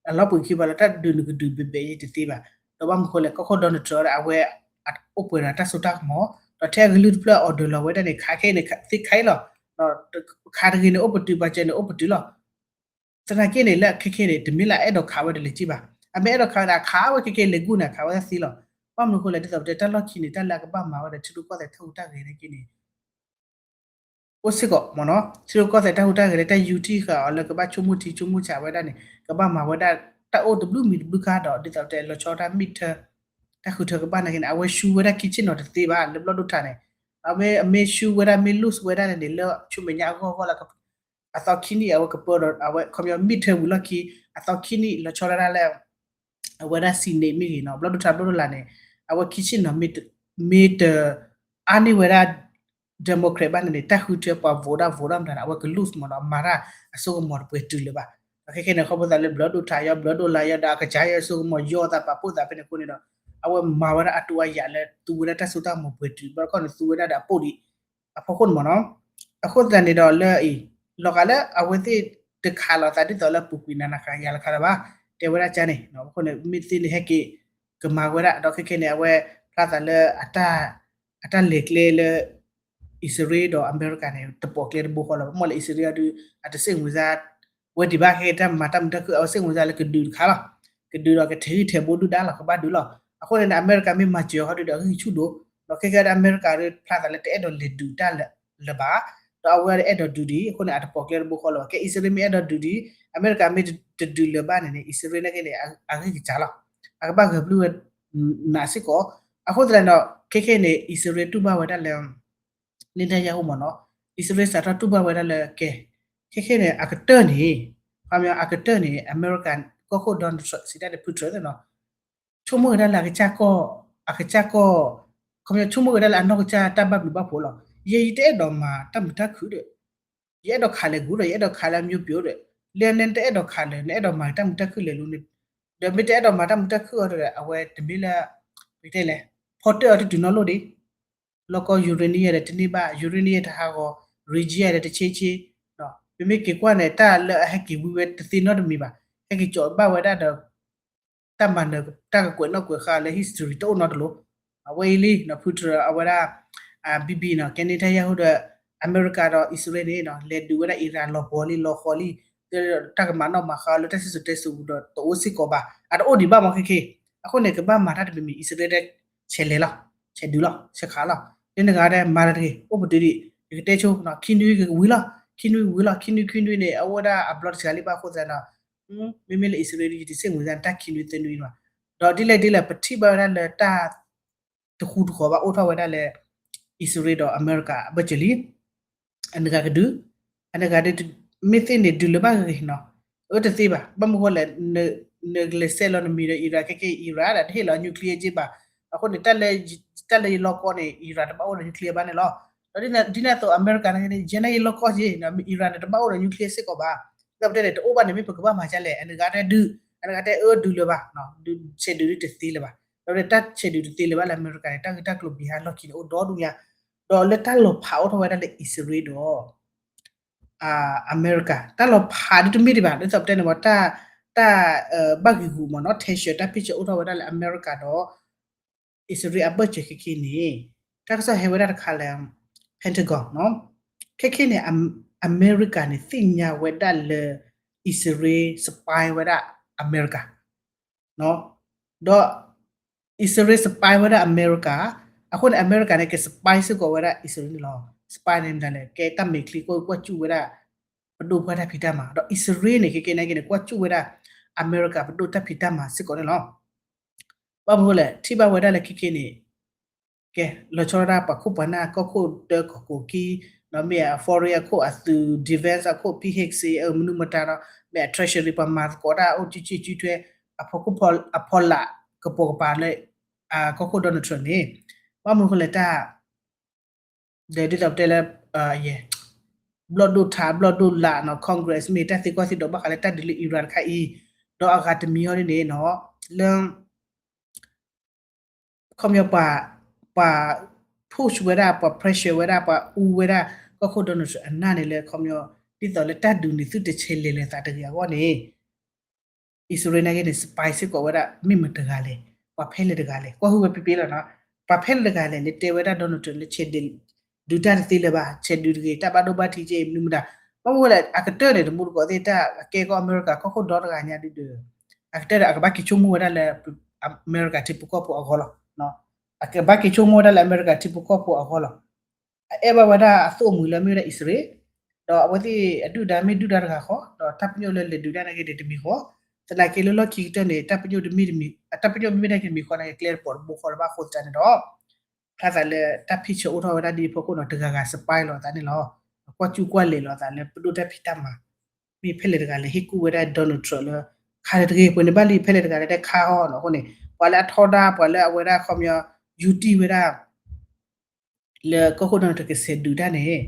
အလီၤဘှံးခံကပၤလီၤ တၢ်ဒုးန့ၣ်ကဒုးဘဲဘဲယတသ့ဘၣ်. ဒီးဘၣ်မနုၤဃိလဲၣ် ကီၢ်ခိၣ် Donald Trump ဒီး အဝဲအိၣ်ပှဲၤဒီးတၢ်စိတၢ်ကမီၤ ဒီးထဲအကလုၢ်တဖျၢၣ်အ order လီၤဝဲဒၣ်န့ၣ် ခးခဲအံၤန့ၣ် သ့ခါအံၤလီၤ. ခးတဂ့ၤန့ၣ် အိၣ်ပတုာ် ပာ်စၢၤန့ၣ် အိၣ်ပတုာ်လီၤ. သနာ်က့န့ၣ် လၢခဲခဲန့ၣ် တမ့ၢ်လၢအအဲၣ်ဒိးခးဝဲဒီးလဲၤက့ဘၣ်. အမ့ၢ်အဲၣ်ဒိးခးဝဲန့ၣ် အခးဝဲခဲခဲလဲၤဂူၢ်န့ၣ် အခးဝဲဒၣ်သ့လီၤ. ဘၣ်မနုၤဃိလဲၣ် ဒ်သိးပတဲ တၢ်လီၢ်ခံန့ၣ် တၢ်လၢအကဘၣ်မၤဝဲဒီး ထံရူၢ်ကီၢ်သဲးတၢ်ဟူးတၢ်ဂဲၤနာ်က့န့ၣ် အိၣ်စ့ၢ်ကီးမ့ၢ်နီၤ. ထံရူၢ်ကီၢ်သဲးတၢ်ဟူးတၢ်ဂဲၤလၢတၢ်ယူးထံၣ်ဃာ်အီၤလၢကဘၣ်ဆိကမိၣ်ထံဆိကမိၣ်ဆးဝဲဒၣ်န့ၣ် ကဘၣ်မၤဝဲဒၣ် တၢ်အိၣ်တဘျုးမံၤတဘျုးခါဒီး ဒ်သိးပတဲလီၤဆီတၢ်မ့ၢ်ထၢ တၢ်ဃုထၢကဘၣ်နာ်က့န့ၣ် အဝဲဆူဝဲဒၣ်ခံဆ့ၣ်နီၤတသ့ဘၣ် လၢဘျီၣ်ဒိၣ်ထးန့ၣ်. အမ့ၢ် အမ့ၢ်ဆူဝဲဒၣ် မ့ၢ် lose ဝဲဒၣ်န့ၣ်န့ၣ် လၢဆူမဲာ်ညါအဂီၢ်အဂီၢ်လၢ အသီခံနံၣ် အဝဲကပၢဒီး အဝဲ ခီပညီ မ့ၢ်ထၢဝံၤလီၢ်ခံ အသီခံနံၣ် လီၤဆီဒၣ်တၢ်လၢ အဝဲဒၣ် Senate မ့ၢ်ဂ့ၤနီၤ ဘျီၣ်ဒိၣ်ထးဘျီၣ်ဒိၣ်လာ်န့ၣ် အဝဲခံဆ့ၣ်နီၤ မ့ၢ်တ အါန့ၢ်ဝဲဒၣ် Democrat ဘၣ်န့ၣ်န့ၣ် တၢ်ဃုထၢပှၤ vote ဒၣ် vote ဒၣ်မတၤန့ၣ် အဝဲက lose မ့ၢ်နီၤ မၤတၢ်အစိကမီၤတပှဲၤတုၤလၢၤဘၣ်. ဒီးခဲခဲန့ၣ် ခီဖျိသးလၢဘျီၣ်ဒိၣ်ထးယီ ဘျီၣ်ဒိၣ်လာ်ယီ ဒီးအကစၢ်ယွၤအစိကမီၤယီအသးပာ်ဖှိၣ်သးဖဲန့ၣ်အဃိန့ၣ်ဒီး အဝဲမၤဝဲဒၣ်အတိအယၤလၢသူဝဲဒၣ်တၢ်စိတၢ်ကမီၤပှဲၤတုၤ ဘျီတခီန့ၣ် သူဝဲဒၣ်ဒီးအပိၣ်ဒံး အဖီခိၣ်န့ၣ်မ့ၢ်နီၤ. အဃိသတးန့ၣ်ဒီးလၢအံၤ လီၤဂာ်လၢအဝဲသ့ၣ်တခးလိာ်သးဒ်သိးလၢပူၤကွံာ်နးနးခါယၤလီၤခါလၢၤဘၣ် တဲဝဲဒၣ်ကန့ၣ် အဃိန့ၣ် မ့ၢ်သ့န့ၣ်ဟဲက့ၤ ကမၤဝဲဒၣ် ဒီးခဲခဲန့ၣ် အဝဲဖျါသးလၢ အတၢ်လဲၤကျဲလၢ အံၣ်စရ့လးဒီးအမဲရကၤန့ၣ် တပိာ်ကျဲတဘိဃီလီၤ. မ့ၢ်လၢအံၣ်စရ့လးဒုး အတစ့ၣ်ဝင်စါ ဝဲဒံးဘၣ် ခဲတၢ်မၤတၢ်မုာ်တၢ်ခုၣ် အဝဲစ့ၣ်ဝင်စါလၢကဒုးတခါလီၤ. ကဒုးဒီးကထဲးဂံၢ်ထဲးဘိဒုၣ်ဒါလီၤ ကဘၣ်ဒုးလီၤ. အဃိန့ၣ်န့ၣ် အမဲရကၤမ့ၢ်မၤစၢၤအီၤဟီဒုးဒီးအဂံၢ်ဆူၣ်ဒိၣ် ဒီးခဲကဲဒၣ်အမဲရကၤဒုးဖျါသးလၢတအဲၣ်ဒိးလဲၤဒုးတၢ်လၢၤဘၣ် ဒီးအဝဲအဲၣ်ဒိးဒုးဒံး အဃိန့ၣ် အတပိာ်ကျဲတဘိဃီလၢၤဘၣ်. ကဲအံၣ်စရ့လးမ့ၢ်အဲၣ်ဒိးဒုးဒံး အမဲရကၤမ့ၢ်တဒုးလၢၤဘၣ်န့ၣ်န့ၣ် အံၣ်စရ့လးနာ်က့န့ၣ် အဂံၢ်ကစှၤလီၤ. အကဘၣ်ဂဲၤပျုၢ်ဝဲ နးစ့ၢ်ကီး အဃိသတးဒီး ခဲခဲန့ၣ် အံၣ်စရ့လးတူၢ်ဘၣ်ဝဲဒၣ်လၢ Netanyahu မ့ၢ်နီၤ အံၣ်စရ့လးစးထီၣ်တူၢ်ဘၣ်ဝဲဒၣ်လၢကဲ ခဲခဲန့ၣ် အကတၢၢ်န့ၣ် ခီပညီအကတၢၢ်န့ၣ် အမဲရကၤကီၢ်ခိၣ် Donald Trump စံးတၢ်န့ၣ် ဖုထြၢၣ်သ့ၣ်နီၤ ဆိကမိၣ်ဝဲဒၣ်လၢအကစၢ်ကီၢ် အကစၢ်ကီၢ် ခီပညီဆိကမိၣ်ဝဲဒၣ်လၢအနီၢ်ကစၢ်တၢ်ဘၣ်ဘျုးဘၣ်ဖှိၣ်လီၤ. ယဲယတအဲၣ်ဒိးမၤတၢ်မုာ်တၢ်ခုၣ်ဒီး ယအဲၣ်ဒိးခးလဲၤကူဒီး ယအဲၣ်ဒိးခးလၢအမျိုးပျိဒီး လၢနတအဲၣ်ဒိးခးလဲၣ် နအဲၣ်ဒိးမၤတၢ်မုာ်တၢ်ခုၣ်လဲၤလိၤန့ၣ်, ဒီးမ့ၢ်တအဲၣ်ဒိးမၤတၢ်မုာ်တၢ်ခုၣ်အီၤဒီး အဝဲတမ့ၢ်လၢ ပကတဲလဲၣ် ဖီတၢၣ်အီၤတတုၤနီတလိၣ်ဒံး လီၢ်ကီ uranium ဒီးတန့ၢ်ဘၣ် uranium တဟးဂီၤ rare earth ဒီးတဆ့ဆ့, ပမ့ၢ်က့ၤကွၢ်န့ၣ် တၢ်လၢအဟဲက့ၤဝံဝဲတသ့နီတမံၤဘၣ်, ဟဲက့ၤကၠီးဘၣ်ဝဲဒၣ်ဒီး တၢ်မၤနၢၤ တၢ်ကကွဲးနီၣ်ကွဲးဃါလၢ history တအိၣ်နီတလိၤ, အဝဲအံၤလံ Putin အဝဲဒၣ် Bibi နီၤ ကဲန့ၣ် Netanyahu ဒီး အမဲရကၤဒီး အံၣ်စရ့လးန့ၣ် လဲၤဒုးဝဲဒၣ် Iran လီၤပှီၤလံ လီၤဃီၤလံ, တၢ်ကမၤနီၣ်မၤဃါလၢတၢ်စံၣ်စိၤတဲစိၤပူၤဒီးတအိၣ်စ့ၢ်ကီးဘၣ်, အတအိၣ်ဒံးဘၣ်မ့ၢ်ခဲခဲ, အဃိန့ၣ် ကဘၣ်မၤတၢ်တမံၤမံၤ အံၣ်စရ့လး ဆဲးလဲၤလီၤ, ဆဲးဒုးလီၤ ဆဲးခးလီၤ, လၢနဂၤဒဲးမၤလၢတဂ့ၤ အိၣ်ပတုာ်ဒံး, ယကတဲဆိ ခံနွံကဝံၤလီၤ, ခံနွံဝံၤလီၤ ခံနွံခံနွံန့ၣ် အအိၣ်ဝဲဒၣ်အဘျီတစှၤလံဘၣ်အဃိသတးဒီး မ့မ့ၢ်လၢအံၣ်စရ့လး ယတစ့ၢ်မုာ်သးတၢ်ခံနွံသၢနွံဘၣ်, ဒီးဒ်လဲၣ်ဒ်လဲၣ် ပထံၣ်ဘၣ်ဝဲဒၣ်လၢတၢ် တဃူတဃီၤဘၣ်အိၣ်ထီၣ်ဝဲဒၣ်လၢ အံၣ်စရ့လးဒီးအမဲရကၤအဘၢၣ်စၢၤလံ, အနဂၤကဒုး, အနဂၤဒုး, မ့ၢ်သ့ၣ်န့ၣ်ဒုးလၢၤဘၣ်ဂ့ၤဂ့ၤနီၤ, အၢတသ့ဘၣ် ဘၣ်မနုၤဃိလဲၣ်, နကလဲၤဆဲးလီၤနမံၤဒီး Iran ခဲကဲ Iran ဒီးတဟ့ၣ်လီၤ nuclear က့ဘၣ်, အဃိန့ၣ် တၢ်လၢယလီၢ်ကီၢ်န့ၣ် Iran တဘၣ်အိၣ်ဒီး nuclear ဘၣ်န့ၣ်လီၤ, ဒီးဒ်န့ၣ်အသိးအမဲရကၤန့ၣ် ယဲန့ၣ်ယလီၢ်ကီၢ်က့ Iran န့ၣ်တဘၣ်အိၣ်ဒီး nuclear စ့ၢ်ကီးဘၣ်, ဒီးပတဲန့ၣ် တအိၣ်ဘၣ်န့ၣ် မ့ၢ်ပကဘၣ်မၤဒ်လဲၣ် အနဂၤတဲဒုး, အနဂၤတဲအၢဒုးလၢၤဘၣ်, ဆဲးဒုးဒ်တသ့လၢၤဘၣ်, ဒီးတၢ်ဆဲးဒုးတသ့လၢၤဘၣ်လၢအမဲရကၤန့ၣ် တၢ်ဂ့ၢ်တၢ်ကျိၤဘံၣ်ဟးလီၢ်ခံန့ၣ် အိၣ်ဒီဒူၣ်ညါ, ဒီးလၢတၢ်လီၤဖးအိၣ်ထီၣ်ဝဲဒၣ်လၢအံၣ်စရ့လးဒီး အမဲရကၤ တၢ်လီၤဖးဒ်တမ့ၢ်ဒံးဘၣ် ဒ်သိးပတဲန့ၣ်ဝဲ တၢ် တၢ်ဘၣ်ဂံာ်ဂူာ်မ့ၢ်နီၤ tension တၢ်ဖ့ၣ်ဆၢအိၣ်ထီၣ်ဝဲဒၣ်လၢအမဲရကၤဒီး အံၣ်စရ့လးအဘၢၣ်စၢၤခဲခဲန့ၣ် တၢ်ကစီၣ်ဟဲဝဲဒၣ်တခါလၢ Pentagon နီၤ, ခဲခဲန့ၣ် အမဲရကၤန့ၣ် သ့ၣ်ညါဝဲဒၣ်လၢ အံၣ်စရ့လး spy ဝဲဒၣ်အမဲရကၤ ဒီး အံၣ်စရ့လး spy ဝဲဒၣ်အမဲရကၤ, အဃိန့ၣ် အမဲရကၤန့ၣ် က spy စ့ၢ်ကီးဝဲဒၣ်အံၣ်စရ့လးန့ၣ်လီၤ. spy န့ၣ်မတၤလဲၣ် ကဲတၢ်မဲာ်ချံကွၢ်ကွၢ်စူၣ်ဝဲဒၣ် ပဒိၣ်ပှၢ်တၢ်ဖံးတၢ်မၤ, ဒီးအံၣ်စရ့လးန့ၣ် ခဲကဲန့ၣ်က့န့ၣ် ကွၢ်စူၣ်ဝဲဒၣ် အမဲရကၤပဒိၣ်တၢ်ဖံးတၢ်မၤစ့ၢ်ကီးန့ၣ်လီၤ. ဘၣ်မနုၤလဲၣ် ထံၣ်ဘၣ်ဝဲဒၣ်လၢခဲကဲန့ၣ် ကဲ လီၤဆီဒၣ်ပှၤခိၣ်ပှၤနၢ် ကီၢ်ခိၣ်တၢကီၢ်ကိးကံ, ဒီးမ့ၢ်အ foreign အခိၣ်အသုး defense အခိၣ် ဖံဟ့ၣ်စ့ အမနုၤမတၤဒီး မ့ၢ်အ treasury ပှၤမၤသကိးတၢ်အိၣ်ကံကံကံထွဲ အဖီခိၣ်အဖီလာ်ကပိာ်ကပၤလၢ ကီၢ်ခိၣ် Donald Trump န့ၣ် ဘၣ်မနုၤဃိလဲၣ်တၢ် ဒီးဒ်သိးပတဲလၢ ဘျီၣ်ဒိၣ်ထးဘျီၣ်ဒိၣ်လာ်နီၤ Congress မ့ၢ်တၢ်သံကွၢ်သံဒိးဘၣ်ဃးလၢတၢ်ဒုးလၢ Iran တခါအံၤ, ဒီးအဂၤတမံၤဟီဒ်န့ၣ်နီၤ လၢ ခီပညီပှၤ ပှၤ push ဝဲဒၣ် ပှၤ pressure ဝဲဒၣ် ပှၤအူဝဲဒၣ် ကီၢ်ခိၣ် Donald Trump အနၢ်န့ၣ်လၢခီပညီ ဒ်သိးလၢတၢ်ဒုးန့ၣ်သုတဆဲးလဲၤလၢၤသးတဂ့ၤအဂီၢ်န့ၣ် အံၣ်စရ့လးန့ၣ်က့န့ၣ် spy စ့ၢ်ကီးဝဲဒၣ် မ့ၢ်မတၤတဂၤလဲၣ် ပှၤဖဲလဲၣ်တဂၤလဲၣ် ကွၢ်ဟုၣ်ဝဲပ့ပ့လီၤနီၤ ပှၤဖဲလဲၣ်တဂၤလဲၣ် လၢတဲဝဲဒၣ် Donald Trump လၢဆဲးဒုး ဒုးတၢ်တသ့လၢၤဘၣ် ဆဲးဒုးတဂ့ၤ တၢ်ဘၣ်ဒိဘၣ်ထံးက့ မနုၤမတၤ ဘၣ်မနုၤလဲၣ် အကတၢၢ်န့ၣ် တမူတကိးသ့ၣ်တၢ်အကဲကီၢ်အမဲရကၤကီၢ်ခိၣ်ဒီတဂၤညါဒုးဒီး အကတၢၢ်ဒီး အကဘၣ်က့ၤဆိကမိၣ်ဝဲဒၣ်လၢ အမဲရကၤထံဖိကီၢ်ဖိအဂီၢ်လီၤ အကဘၣ်က့ၤဆိကမိၣ်ဝဲဒၣ်လၢအမဲရကၤထံဖိကီၢ်ဖိအဂီၢ်လီၤ အအဲၣ်ဘၣ်ဝဲဒၣ်အသိၣ်အမှံၤလၢအမ့ၢ်ဝဲဒၣ်အံၣ်စရ့လး ဒီးအဝဲသ့ၣ်အဒုၣ်ဒါမ့ၢ်ဒုၣ်ဒါတဂၤဃီ ဒီးတၢ်ပညိၣ်လၢလဲၤဒုးတၢ်န့ၣ်က့န့ၣ်တမံၤဃီ သနာ်က့လၢလီၢ်ခံကတၢၢ်န့ၣ် တၢ်ပညိၣ်တမ့ၢ်တမံၤ တၢ်ပညိၣ်မ့မ့ၢ်တၢ်က့တမံၤဃီန့ၣ် ကျဲတပိာ်တဘိဃီလၢၤဘၣ်အဃိသတးန့ၣ်ဒီး ဖျါသးလၢတၢ်ဖ့ၣ်ဆၢအိၣ်ထီၣ်ဝဲဒၣ်ဒ်အဖီခိၣ်နီၤ တဂၤဂၤ spy လီၤသးန့ၣ်လီၤ. ကွၢ်စူၣ်ကွၢ်လဲၤလီၤသးလၢပဒိၣ်တၢ်ဖံးတၢ်မၤ မ့ၢ်ဖဲလဲၣ်တဂၤလဲၣ် ဟ့ၣ်ကူၣ်ဝဲဒၣ် Donald Trump လၢ ခါလၢတဂ့ၤ ပှၤန့ၣ်ဘၣ်လံ ဖဲလဲၣ်တဂၤလဲၣ် တဲခါအီၤနီၤ အဃိန့ၣ် ပှၤလၢအထီဒါ ပှၤလၢအဝဲဒၣ်ခီပညီ ယူတံၢ်ဝဲဒၣ် လၢကီၢ်ခိၣ် Donald Trump ကဆဲးဒုးတၢ်န့ၣ်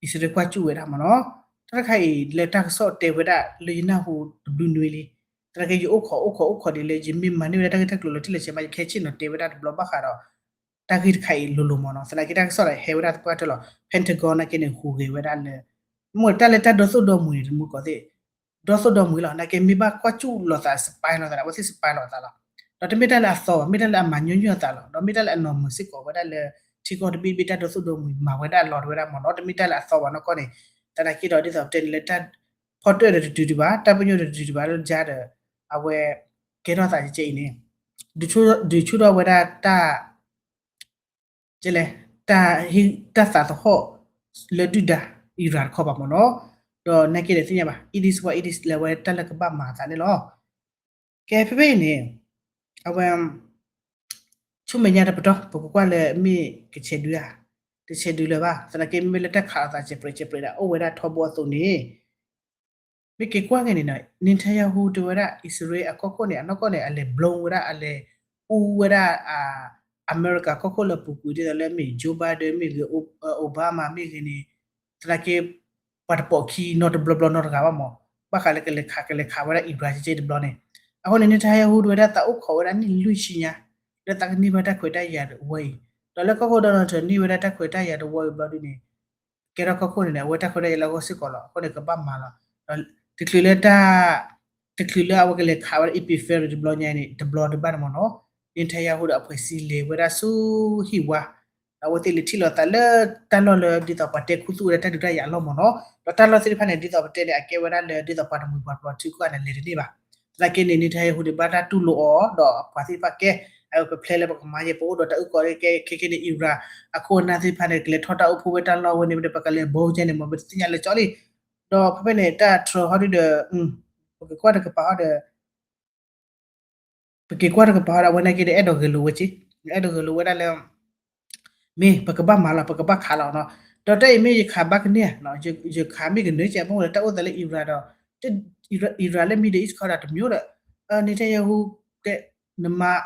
အံၣ်စရ့လးကွၢ်စူၣ်ဝဲဒၣ်မ့ၢ်နီၤ. တၢ်တခါအံၤ လၢတၢ်ကစီၣ်တဲဝဲဒၣ်လၢယနၢ်ဟူတဘျုးနွံလံ. သနာ်က့ယအိၣ်ခိးအိၣ်ခိးအိၣ်ခိးဒ်လၢ ယမ့ၢ်မၤန့ၢ်ဝဲဒၣ်တၢ်ဂ့ၢ်တၢ်ကျိၤလီၤတံၢ်လီၤဆဲးမး ယကဟဲဆ့ၣ်နီၤတဲဝဲဒၣ်တဘျီဘၣ်ဃးဒီး တၢ်ဂ့ၢ်တခါအံၤလိၤလိၤမ့ၢ်နီၤ. သနာ်က့တၢ်ကစီၣ်ဒီးဟဲဝဲဒၣ်သပှၢ်တၢၢ်လီၤ. Pentagon နာ်က့န့ၣ် ဟူးဂဲၤဝဲဒၣ်လၢ မ့ၢ်တၢ်လၢတၢ်ဒီသိၣ်ဒီမှံၤန့ၣ် တမူတကိးသ့ၣ် ဒီသိၣ်ဒီမှံၤလီၤ. နာ်က့မ့ၢ်ဘၣ်ကွၢ်စူၣ်လိာ်သး spy လိာ်သးဒီး အဝဲသ့ၣ် spy လိာ်သးလီၤ. ဒီးတမ့ၢ်တၢ်လၢအသီဘၣ်, မ့ၢ်တၢ်လၢအမၤညီနုၢ်အသးလီၤ. ဒီးမ့ၢ်တၢ်လၢအနီၢ်မုာ်စ့ၢ်ကီးဝဲဒၣ်လၢ ထံကီၢ်တဘ့ၣ်ဘ့ၣ်တၢ်ဒီသိၣ်ဒီမှံၤ မၤဝဲဒၣ်လီၤတဝဲဒၣ်မ့ၢ်နီၤ. တမ့ၢ်တၢ်လၢအသီဘၣ်နီၢ်ကီၢ်န့ၣ် သနာ်က့ဒီးဒ်သိးပတဲန့ၣ်လၢတၢ် ဖီတၢၣ်ဒီးတတုၤဒံးဘၣ်, တၢ်ပညိၣ်ဒီးတတုၤဒံးဘၣ်လၢယါဒီး အဝဲ ကဲထီၣ်သးကဲအံၤန့ၣ် ဒုးဆူၣ်ထီၣ်ဝဲဒၣ်တၢ် ကလဲၣ် တၢ် တၢ်သးသဟီၣ်လၢဒုၣ်ဒါ Iran တခီဘၣ်မ့ၢ်နီၤ. ဒီးနာ်က့ဒီးသ့ၣ်ညါဘၣ် it is what it is လၢအဝဲတၢ်လၢကဘၣ်မၤအသးန့ၣ်လီၤ. ကဲဖဲဖဲအံၤန့ၣ် အဝဲ ဆူမဲာ်ညါတပတီၢ် ပကကွၢ်လၢမ့ၢ်ကဆဲးဒုးဧါ, တဆဲးဒုးလၢၤဘၣ်. သနာ်က့မ့မ့ၢ်လၢတၢ်ခးလိာ်သးစဲးပြဲးစဲးပြဲးဒၣ်အိၣ်ဝဲဒၣ်ထီဘိအသိးန့ၣ် မ့ၢ်က့ၤကွၢ်က့ၤန့ၣ်နီၤ Netanyahu တဲဝဲဒၣ် အံၣ်စရ့လးအကီၢ်ခိၣ်န့ၣ် အနီၢ်ကီၢ်န့ၣ် အလဲၤ blow ဝဲဒၣ် အလဲၤအူဝဲဒၣ် အမဲရကၤကီၢ်ခိၣ်လၢအပူၤကွံာ်ဒ်သိးလၢမ့ၢ် Joe Biden မ့ၢ်ဂ့ၤ Obama မ့ၢ်ဂ့ၤန့ၣ် သနာ်က့ ပ ပှၤတပိာ်ခံနီတဘျီဘျီနီတဂၤဘၣ်မး, ဘၣ်ဃးလၢကလဲၤခး ကလဲၤခးဝဲဒၣ် Iran ကကဲတဘျီန့ၣ်, အဃိန့ၣ် Netanyahu တဝဲဒၣ်သးအိၣ်ခိးဝဲဒၣ်န့ၣ်လွံၢ်ဆံညါ လၢသးကန့ၢ်ဘၣ်တၢ်ခွဲးတၢ်ယာ်တဝီအံၤ, ဒီးလၢကီၢ်ခိၣ် Donald Trump န့ၢ်ဝဲဒၣ်တၢ်ခွဲးတၢ်ယာ်တဝီအံၤဘျီဒ်န့ၣ် ကဲထီၣ်ကီၢ်ခိၣ်န့ၣ်န့ၣ် အဝဲတၢ်ခွဲးတၢ်ယာ်လၢအဂီၢ်စ့ၢ်ကီးလီၤ. အဃိန့ၣ် ကဘၣ်မၤလီၤ. ဒီးတချုးလၢတၢ် တချုးလၢအဝဲကလဲၤခးဝဲဒၣ် Epiphany တဘျီညါန့ၣ် တဘျီဒံးဘၣ်န့ၣ်မ့ၢ်နီၤ, Netanyahu ဒီးအဖှဲးစံလဲၤဝဲဒၣ်ဆူဟံၣ်ဝါ, ဒီးအဝဲသ့ၣ်လဲၤထံၣ်လိာ်သးလၢတၢ်လီၢ်လၢဒ်သိးပှၤတဲခူသူၣ်ဝဲဒၣ်တၢ်ဒုးတၢ်ယၤအလီၢ်မ့ၢ်နီၤ, ဒီးတၢ်လီၢ်သ့ၣ်တဖၣ်န့ၣ် ဒ်သိးပတဲန့ၣ် အကဲဝဲဒၣ်လၢဒ်သိးပှၤတမှံၤပှၤတပျီၤထံကီၢ်န့ၣ် လဲၤတန့ၢ်ဘၣ်. သနာ်က့န့ၣ် Netanyahu န့ၣ် ဘၣ်တၢ်တူၢ်လိာ်အီၤ ဒီးပှၤသ့ၣ်တဖၣ်ကဲ အဝဲပဖျဲလၢပကမၤယဲၢ် ပအိၣ်ဒီးတၢ်အုၣ်ကီၤခဲခဲန့ၣ် Iran အခိၣ်အနၢ်သ့ၣ်တဖၣ်န့ၣ် ကလဲၤထီၣ်တၢ်အိၣ်ဖှိၣ်ဝဲတၢ်လီၢ်ဝဲန့ၣ် ပကလဲၤဘီကဲန့ၣ် မ့ၢ်ပတသ့ၣ်ညါလၢကၠီလံ. ဒီးဖဲဖဲန့ၣ် တၢ်ထြၢဟီဒုဒီး ပကကွၢ်တကပၤဟီဒီး ပက့ၤကွၢ်တကပၤဟီဒီး အဝဲနာ်က့ဒီး အဲၣ်ဒိးဂဲၤလိာ်ဝဲက့, အဲၣ်ဒိးဂဲၤလိာ်ဝဲဒၣ်လၢ မ့ၢ်ပကဘၣ်မၤလီၤ ပကဘၣ်ခးလီၤနီၤ. ဒီးတၢ်အံၤမ့ၢ်ယခးဘၣ်ကန့ၢ်ဧါ, ယခးမ့ၢ်ကနၢၤကဲ အမ့ၢ်ဝဲလၢတၢ်အိၣ်သးလၢ Iran ဒီး Iran လၢ Middle East ခီဒီးတမံၤဒီး Netanyahu တဲ နမၤ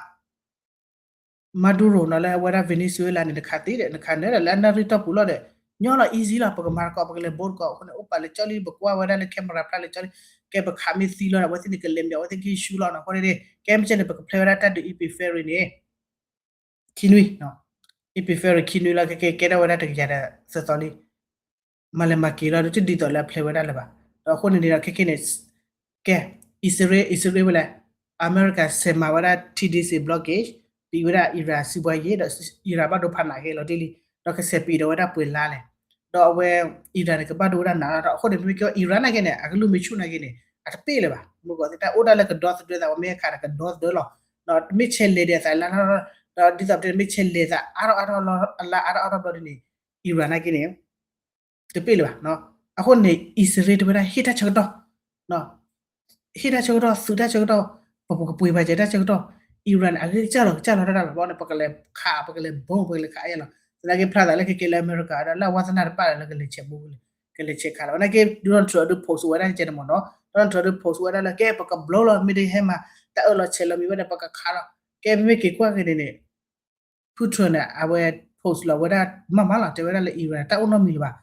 Maduro နီၤ လၢအဝဲဒၣ် Venezuela န့ၣ် နခးသ့ဒီး နခးနၢၤဒီး လၢအနၣ်ရံၣ်တီၢ်ပူၤလီၤဒီး ညီလီၤ easy လီၤ ပကမၤတကီး ပကလဲၤဘိတကီး အဃိန့ၣ် အိၣ်ပာ်လၢကၠီလံ ပကွၢ်ဝဲဒၣ်လၢ camera ဖျါလၢကၠီလံ, ကဲပခးမ့ၢ်သံလီၤဒီး အဝဲသ့ၣ်န့ၣ်ကလဲၤမ့ၢ်အဝဲသ့ၣ်ကဟံးဆူလီၤနီၤ. အဃိန့ၣ် ကဲမ့ၢ်ကဲန့ၣ် ပကဖျဲဝဲဒၣ်တၢ်ဒုး Epiphany န့ၣ် ခံနွံ Epiphany ခံနွံလီၤ ကဲကဲကဲထီၣ်ဝဲဒၣ်တကယၤဒီးသၢသီလံ မၤလဲၤမၤက့ၤလီၤ တဒ်သိးလၢအဖျဲဝဲဒၣ်လၢၤဘၣ်. ဒီးအဃိန့ၣ်န့ၣ်ဒီး ခဲခဲန့ၣ် ကဲ အံၣ်စရ့လး အံၣ်စရ့လးဝဲလဲၣ် အမဲရကၤဆဲးမၤဝဲဒၣ် T D C blockade ပံးဝဲဒၣ် Iran စံးဘှါယံၤ ဒီးအံၣ်ရၣ်ဘၣ်ဒိဖးနးက့ၤလီၤတ့ၢ်လံ, ဒီးကဆဲးပံးဒီးဝဲဒၣ်ပှဲၤလါလဲၣ်, ဒီးအဝဲ အံၣ်ရၣ်န့ၣ် ကဘၣ်ဒိဝဲဒၣ်နးလီၤ. ဒီးအဃိန့ၣ် မ့ၢ်ကဲ အံၣ်ရၣ်နာ်က့န့ၣ် အကလုၢ်မ့ၢ်ဆူၣ်နာ်က့န့ၣ် အတပ့ၢ်လၢၤဘၣ်. မ့ၢ်ကီးသ့ၣ်တၢ်အိၣ်ဒၣ်လၢကဒီသဒၢသး ပမ့ၢ်အခးဒီးကဒီသဒၢလီၤ, ဒီးမ့ၢ်ဆဲးလဲၤဒံးအသးလၢ ဒီးဒ်သိးပတဲမ့ၢ်ဆဲးလဲၤသးအါထီၣ်အါထီၣ်လီၤ အလါအါထီၣ်အါထီၣ်ဘျီဒ်န့ၣ် အံၣ်ရၣ်နာ်က့န့ၣ် တပ့ၢ်လၢၤဘၣ်. အဃိန့ၣ် အံၣ်စရ့လးတဝဲဒၣ်ဟ့ၣ်တၢ်ဆၢကတီၢ် ဟ့ၣ်တၢ်ဆၢကတီၢ် သုးတၢ်ဆၢကတီၢ် ပကပှ့ၤပာ်စၢၤတၢ်ဆၢကတီၢ်, အံၣ်ရၣ်န့ၣ် အဂ့ၢ်ကစၢ်လီၤကစၢ်လီၤတၢ်တၢ်လီၤဘျီန့ၣ် ပကလဲၤခး ပကလဲၤဘိ ပကလဲၤခးအယဲလီၤ. သနာ်က့ဖျါသးလၢခဲကဲလၢအမဲရကၤဒီးလၢအဝါသနၣ်တပာ်လၢကလဲၤဆဲးဘိ ကလဲၤဆဲးခးလီၤ. နာ်က့ Donald Trump ဒုး post ဝဲဒၣ်ကဲန့ၣ်မ့ၢ်နီၤ, Donald Trump ဒုး post ဝဲဒၣ်လၢကဲပကဘျီလီၤ မ့ၢ်တဟဲမၤ တၢ်အၢၣ်လီၤဆဲးလီၤမံၤဝဲဒီး ပကခးလီၤ. ကဲမ့မ့ၢ်က့ၤကွၢ်က့ၤန့ၣ်န့ၣ် Putin န့ၣ် အဝဲ post လီၤဝဲဒၣ်မးမးလီၤ တဲဝဲဒၣ်လၢ Iran တၢ်အိၣ်နီတမံၤလၢၤဘၣ်.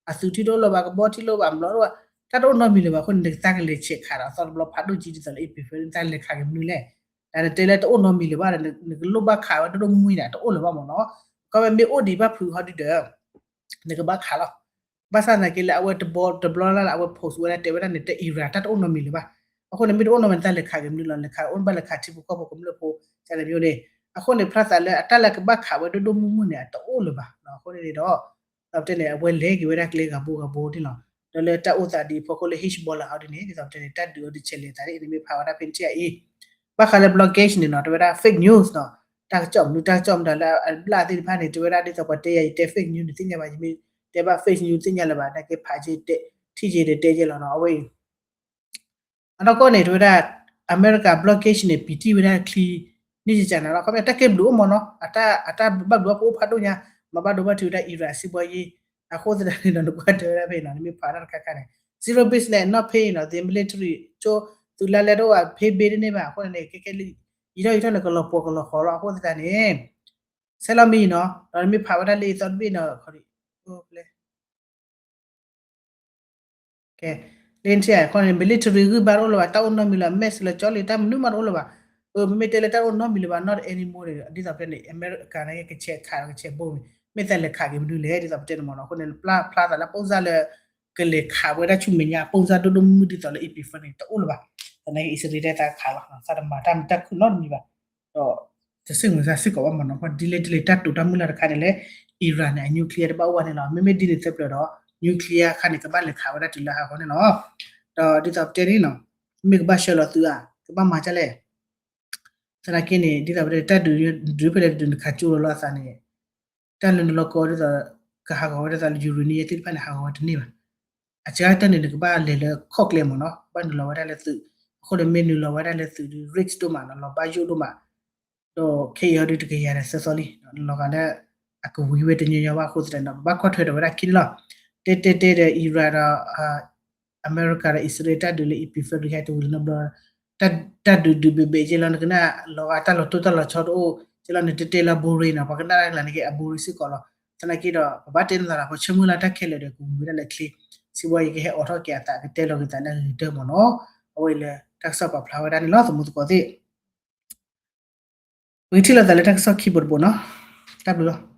အသုးထံတအိၣ်လၢၤဘၣ် ကဘီထံတအိၣ်ဘၣ် ဘျီတအိၣ်ဘၣ် တၢ်တအိၣ်နီတမံၤလၢၤဘၣ်. အဃိန့ၣ် နကသးကလဲၤဆဲးခးဒီးအသီတဘျီဖးဒိၣ်ကံဒ်သိးလၢ Epiphany နသးလဲၤခးက့ၤမနုၤလဲၣ်. တၢ်နတဲလၢတအိၣ်နီတမံၤလၢၤဘၣ်ဒီး နကလိၣ်ဘၣ်ခးဝဲဒိၣ်ဒိၣ်မုၢ်မုၢ်န့ၣ် တအိၣ်လၢၤဘၣ်မ့ၢ်နီၤ. ခီဝဲမ့ၢ်အိၣ်ဒံးဘၣ်ဖုးဟီဒုဒီး နကဘၣ်ခးလီၤ. ဘၣ်ဆၣ်သနာ်က့လၢအဝဲတဘျီတဘျီလၢ်လၢ် အဝဲ post ဝဲဒၣ်တဲဝဲဒၣ်န့ၣ် တ Iran တၢ်တအိၣ်နီတမံၤလၢၤဘၣ်. အဃိန့ၣ် မ့ၢ်တအိၣ်နီတမံၤနသးလဲၤခးက့ၤမနုၤလီၤ လဲၤခးအိၣ်ဘၣ်လဲၤခးထံဖိကီၢ်ဖိကမျၢၢ်ဖိ ကန့ၣ်မ့ၢ်န့ၣ်. အဃိန့ၣ် ဖျါသးလၢအတၢ်လၢကဘၣ်ခးဝဲဒိၣ်ဒိၣ်မုၢ်မုၢ်န့ၣ် အတအိၣ်လၢၤဘၣ်. အဃိန့ၣ်န့ၣ်ဒီး ဒီးပတဲန့ၣ် အဝဲလဲၤက့ၤဝဲဒၣ်ကျဲဂၤဘိဂၤဘိန့ၣ်လီၤ. ဒီးလၢတၢ်အိၣ်သးဒ်အဖီခိၣ်လၢ Hezbollah အီၤဒ်န့ၣ် ဒ်သိးပတဲန့ၣ် တၢ်ဒုးအီၤဒုးဆဲးလဲၤသးဒ်အံၤန့ၣ် မ့ၢ်ဖးဝဲဒၣ်ဖဲန့ၣ်ထံၣ်အံၤ ဘၣ်ဃးလၢ blockade န့ၣ်နီၤ တဲဝဲဒၣ် fake news နီၤ, တၢ်ကစီၣ်မနုၤ တၢ်ကစီၣ်မတၤလၢအဘျၣ်သ့ၣ်တဖၣ်န့ၣ် တဲဝဲဒၣ်ဒ်သိးပှၤတဲယၤ ယတဲ fake news န့ၣ်သ့ၣ်ညါဘၣ် ယမ့ၢ်တဲဘၣ် fake news သ့ၣ်ညါလၢၤဘၣ် နာ်က့ဖးက့ၤ ထံၣ်က့ၤဒီးတဲက့ၤလီၤနီၤ အဝဲအံၤ အနီၢ်ကီၢ်န့ၣ် တဲဝဲဒၣ် အမဲရကၤ blockade န့ၣ် ပံးတံၢ်ဝဲဒၣ်ချံ န့ၣ်ကကနၤလီၤ ခီပညီ တၢ်ကဲဘျုးအိၣ်မ့ၢ်နီၤ အတၢ်ဘၣ်ဘျုးဘၣ်ဖှိၣ်အိၣ်ဖးဒိၣ်ညါ မၤဘၣ်ဒိဘၣ်ထံးဝဲဒၣ် Iran စံးဘှါယံၤ အဃိသတးန့ၣ်ဒီး နကွၢ်တဲဝဲဒၣ်ဖဲအံၤနီၤ နမ့ၢ်ဖးတၢ်တခါခါန့ၣ် zero business not paying နီၤ the military ကၠိ သုးလါလဲတအိၣ်ဘၣ် pay bill တန့ၢ်ဘၣ် အဃိန့ၣ် ကဲကဲလံ ယံာ်ထီၣ်ယံာ်ထီၣ်န့ၣ် ကလီၤပှီၢ်ကလီၤဃီလီၤ အဃိသတးန့ၣ် ဆဲးလီၤမံၤနီၤ ဒီးနမ့ၢ်ဖးဝဲဒၣ်လၢအသီတဘ့ၣ်နီၤ ခီဒံး လၢနထံၣ်အံၤခီန့ၣ် military ဂံၢ်ဘါတအိၣ်လၢၤဘၣ် တၢ်အိၣ်နီတမံၤလၢၤ mask လၢကၠီလံ တၢ်မနုၤမးတအိၣ်လၢၤဘၣ်. ပမ့မ့ၢ်တဲလၢတၢ်အိၣ်နီတမံၤလၢၤဘၣ် not anymore န့ၣ် ဒ်သိးပတဲန့ၣ် အမဲရကၤန့ၣ် ကဆဲးခးဒီးကဆဲးဘိမ့ၢ် မ့ၢ်သးလဲၤခးက့ၤမနုၤလဲၣ် ဒ်သိးပတဲန့ၣ်မ့ၢ်နီၤ အဃိန့ၣ် ပျၢ်ဖျါသးလၢ ပုံစံ လၢ ကလဲၤခးဝဲဒၣ်ဆူမဲာ်ညါ ပုံစံ ဒိၣ်ဒိၣ်မုၢ်မုၢ်ဒ်သိးလၢ Epiphany န့ၣ် တအိၣ်လၢၤဘၣ်. သနာ်က့ အံၣ်စရ့လးတဲသးခးလီၤ သးတမၤတၢ်မုာ်တၢ်ခုၣ်နီတမံၤဘၣ်. ဒီး တစ့ၣ်မုာ်သးစ့ၢ်ကီးဘၣ်မ့ၢ်နီၤ ဒ်လဲၣ်ဒ်လဲၣ်တၢ်တိာ်တၢ်မုၢ်လၢ်တခါန့ၣ်လဲၣ် Iran န့ၣ် အ nuclear တဘၣ်အိၣ်ဘၣ်န့ၣ်လီၤ. မ့မ့ၢ်ဒ်န့ၣ်သၢပျၢၤဒီး nuclear ခါန့ၣ် ကဘၣ်လဲၤခးဝဲဒၣ်တုၤလၢဟးဂီၤန့ၣ်လီၤ. ဒီးဒ်သိးပတဲန့ၣ်နီၤ မ့ၢ်ကဘၣ်ဆှၢလီၤသုဧါ ကဘၣ်မၤဒ်လဲၣ် သနာ်က့န့ၣ် ဒ်သိးပတဲ တၢ်ဒုးဒုးဖဲလဲၣ်တဒုးနခးကၠိလီၤလီၤအသးန့ၣ် တၢ်လၢနလီၤကီဒ်သိး ကဟးဂီၤဝဲဒ်သိးလၢ uranium သ့ၣ်တဖၣ်န့ၣ် ဟးဂီၤဝဲတန့ၢ်ဘၣ်. အစှၤတၢ်န့ၣ် နကဘၣ်လဲၤလၢခီၣ်ကျဲမ့ၢ်နီၤ ကဘၣ်နုာ်လီၤဝဲဒၣ်လၢသုး အဃိန့ၣ်မ့ၢ်နုာ်လီၤဝဲဒၣ်လၢသုးဒုး risk ဒိၣ်မးနီၤ လီၤဘၣ်ယိၣ်ဒိၣ်မး ဒီးခဲအံၤဟီဒုးတကယၤဒီးသၢသီလံ နလီၤဂာ်လၢ အကဝံၤဝဲတညီညီဘၣ်အဃိသတးန့ၣ် ပဘၣ်ကွၢ်ထွဲဒီးဝဲဒၣ်ခံန့ၣ်လီၤ. တဲတဲတဲဒီး Iran ဒီး အမဲရကၤဒီးအံၣ်စရ့လးတၢ်ဒုးလၢ Epiphany ဟဲတဝံၤလၢၤနီတဘျီ တၢ်ဒုးဒုးဘ့ၣ်ဘ့ၣ်က့လီၤ နကနၣ်လီၤဂာ်တၢ်လီၤတိၢ်တၢ်လီၤဆီတအိၣ်က့လီၤ နတဲတဲလၢ boring နီၤ ပှၤကနၣ်တၢ်ကျါန့ၣ်က့ အ boring စ့ၢ်ကီးလီၤ. သနာ်က့ဒီး ပဘၣ်တဲနသးဒီး ပှၤဆၢမုၢ်လၢ်တၢ်ခဲလၢာ်ဒီး ကဝံၤဝဲဒၣ်လၢချ့ စံးဝဲယကဟဲအိးထီၣ်က့ၤအသး ကတဲလီၤက့ၤသးလၢအဂ့ၤကတၢၢ်မ့ၢ်နီၤ. အဝဲအံၤလၢတၢ်ကစီၣ်ပာ်ဖျါဝဲဒၣ်န့ၣ်လီၤ သမူသကိးသ့ၣ်. ပကထံၣ်လိာ်သးလၢတၢ်ကစီၣ်ခံဘိတဘိနီၤ. တၢ်ဘျုးလီၤ.